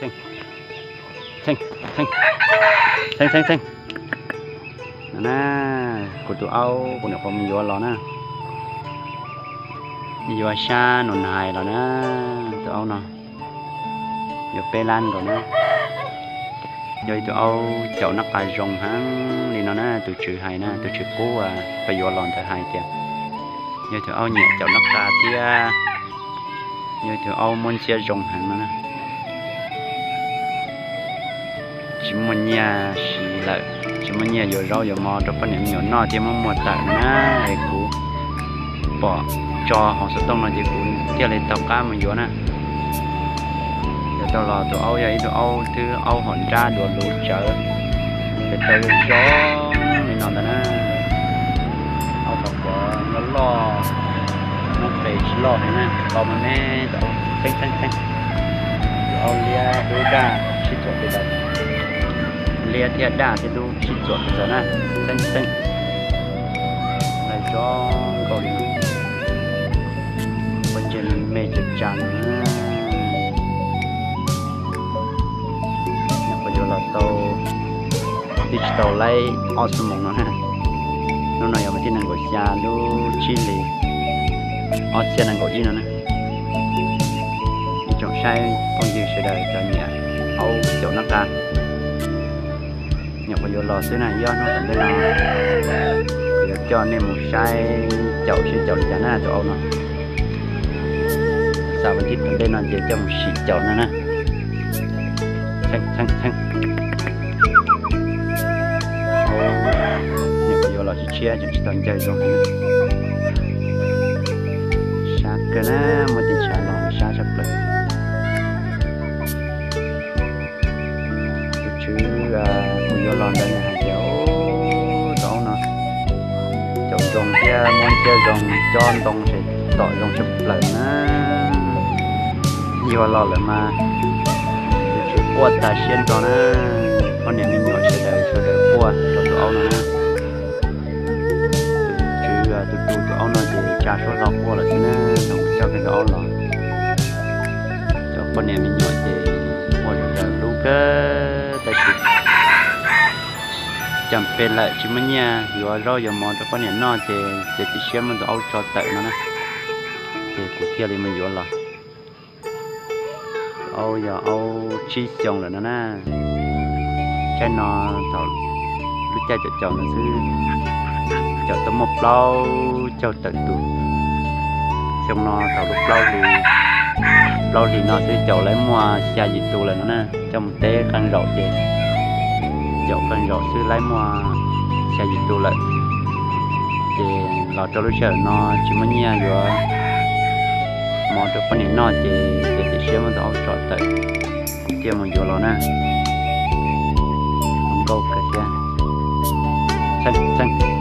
Txheej, txheej, txheej, txheej. No na, kuv tus aub kuv nyuam qhuav mus yuav los na. Yuav sab Nus Nais los na, tus aub no yuav peb lab nkaus na. Yog ib tug aub caum nab qa zoo heev li no na, tus tswv hais na, tus tswv qub uas peb yuav los ntawd hais tias yog ib tug aub nyiam caum nab qa thiab yog ib tug aub muab ntxhiab zoo heev no na. Tsis muaj nyiaj siv lawm, tsis muaj nyiaj yuav zaub yuav mov rau poj niam me nyuam noj thiab muab muag tawm no na, es kuv pom tso hauv xov tooj no ces kuv thiaj li taug qab mus yuav na. Yuav tau los tus aub yog ib tug aub twb aub hom nrab dua luv tsawv, ces tau zoo li no ntawd na. Aub qhov quav loj loj, noob qes tsis loj heev na, qau me me, tus aub txheej txheej txheej. Tus aub liab dub daj sib txuam pes ntawd, liab thiab daj thiab dub sib txuam pes ntawd na, txheej txheej. Laj zoo nkaus li no, pob ntseg me me tsa tsa no na. Nyuam qhuav yuav los tau twb tsis tau laib ob xuab moos no na. Hnub no yog vas thib nees nkaum xya lub tsib hlis ob txhiab nees nkaum ib no na. Ib tsoom saib phooj ywg sawv daws cov nyiam aub caum nab qa, nyuam qhuav yuav los xwb na, ib ob hnub tom ntej no kuv yuav coj nej mus saib caum seb caum li cas na tus aub no. Xav vas thib tom ntej no ces coj mus sim caum no na. Txheej txheej txheej. Nyuam qhuav yuav los tshiab tshiab tseem tsis tau ncawg zoo heev. Sab kawg na, muab tis tshav los sab tshaj plaws. Tus tswv kuv yuav los ntawd nws hais tias tus aub no caum zoo thiab muab ntxhiab zoo, cob ntoo ces tom zoo tshaj plaws na. Yuav los lawm mas tus tswv quaj tas siab nrho na. Poj niam me nyuam sawv daws sawv daws quaj rau tus aub no na. Tus tswv tus tu tus aub no ces tsa suab hlo quaj lawm xwb na, thaum kuv coj kiag tus aub los. Cov poj niam me nyuam ces quaj zom zaws hlub kawg tab sis cas pes lawm tsis muaj nyiaj yuav zaub yuav mov rau poj niam noj ces txiav txim siab muab tus aub tso tawm no na. Ces kuv thiaj li mus yuav los. Aub yog aub tsib xyoo lawm no na. Thaum no thaum lub caij caum caum no xwb caum tau muaj plaub caug tawm tus. Xyoo no thaum lub plaub hlis, plaub hlis no xwb caum lawv muaj xya yim tus lawm no na. Coj mus teb qee zaum ces caum qee zaum xwb lawv muaj xya yim tus lawm. Ces los rau lub sij hawm no tsis muaj nyiaj yuav mov rau poj niam noj ces txiav txim siab muab tus aub tso tawm, kuv thiaj mus yuav los na. Zoo nkauj kawg thiab. Txheej txheej.